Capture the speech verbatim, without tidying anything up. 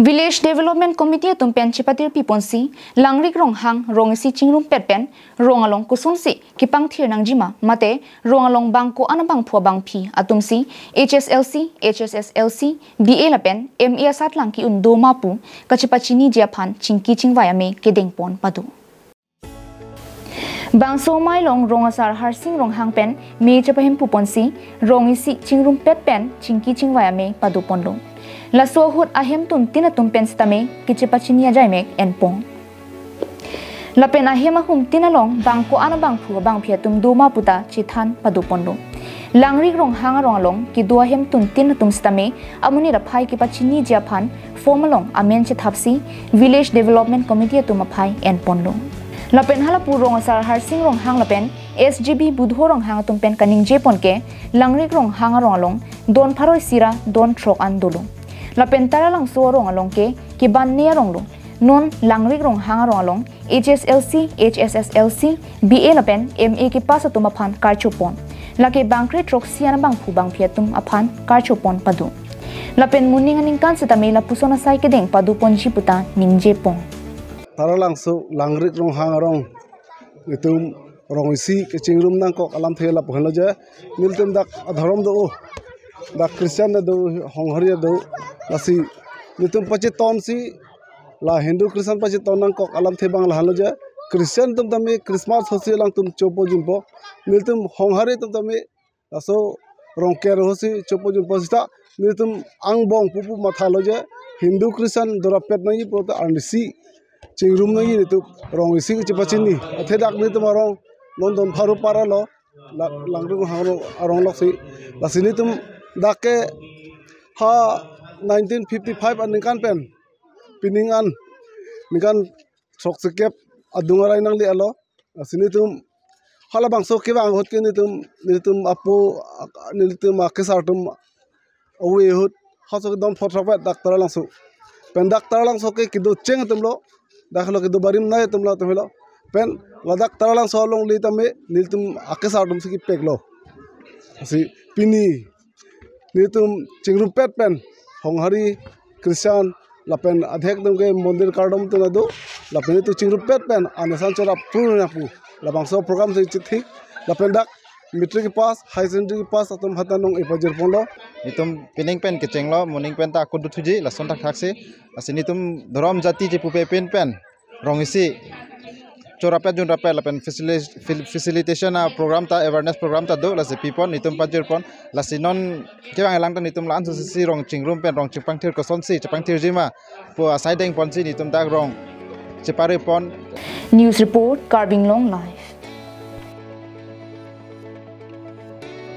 Village Development Committee atum pen chepatirpi ponsi Langrik Ronghang rong isi chingrumpet pen rong along kosonsi kepangthir nangjima mate rong along bangko-an abangphu abangphi atumsi H S L C, H S S L C, B A lapen M A asatlang ke-un doma pu kachepachiniji aphan chingki chingvai amei kedengpon pado. Bangso amei along rong asar Harsing Ronghang pen mei chepahemphu ponsi rong isi chingrumpet pen chingki chingvai amei padoponlo. Laso ahut ahemtun tin atum pen sitame kachepachini ajaimek enpon. Lapen ahem ahum tin along bangko-an abangphu abangphi atum doma puta chethan padoponlo. Langrik Ronghang arong along kedo ahemtun tin atum sitame amonit aphai kepachiniji aphan form along amen chethapsi Village Development Committee atum aphai enponlo. Lapen halapu rong asar Harsing Ronghang lapen S G B Budho Ronghang atum pen kaningjepon ke Langrik Ronghang arong along don pharo isi ra don throk an dolo. Lapen Taralangso arong along ke keban ne arong lo. Non Langrik Ronghang arong along H S L C, H S S L C, B A lapen M A kepass atum aphan karchopon. Lake bangkre throksi an abangphu abangphi atum aphan karchopon pado. Lapen moning aningkan sitame lapuson asai kedeng padoponji puta ningjepon. Taralangso Langrik Ronghang arong itum rong isi kechingrum nangkok alamthe lapu henlo je, nelitum dak adhorom do, dak Christian do, Honghari do, lasi nelitum pachetonsi la Hindu Christian pacheton nangkok alamthe abang lahenlo je, Christian atum tame Christmas hosi alangtum chopo jumpo, nelitum Honghari atum tame laso Rongker hosi chopo jumpo sita nelitum angbong pupu mathalo je Hindu Christian dorapet nangji pulote arnisi chingrum nangji nelitum rong isi kachepachini. Athe dak nelitum arong London pharu para lo, la-, Langrik Ronghang arong, arong loksi. Lasi nelitum dak ke ha nineteen fifty-five aningkan pen pining an ningkan throksikep adung arai nangle-alo. Lasi nelitum halabangso kevang ahut ke nelitum, nelitum apo, nelitum akesar atum ave ahut, halaso kedon pharo throkpet dak Taralangso. Pen dak Taralangso ke kedo cheng atum lo, dak lo kedo barim nai atum lo atum lo. Pen ladak Taralangso alongle tame nelitum akesar atumsi kepeklo. Lasi pini nelitum chingrumpet pen Honghari Christian lapen adhek atum ke mondir kardom tuna do, lapen nelitum chingrumpet pen anesan chorap pur na pu labangso program si chithik, lapen dak matric kepass, higher secondary kepass atum hata nong epajirponlo. Nelitum pining pen kechenglo, moning pen ta akut dothuji, lason thakthaksi. Lasi nelitum dhorom jati chepupe pin pen rong isi chorapet junrapet lapen facili-, fil-, facilitation a program ta, awareness program ta do, lasi pipon, nelitum pajirpon. Lasi non kevang elang ta nelitum la-an susi rong chingrum pen rong chingpangthir kosonsi chepangthirjima pu asai dengponsi nelitum dak rong cheparipon. News report, Karbi Anglong Live.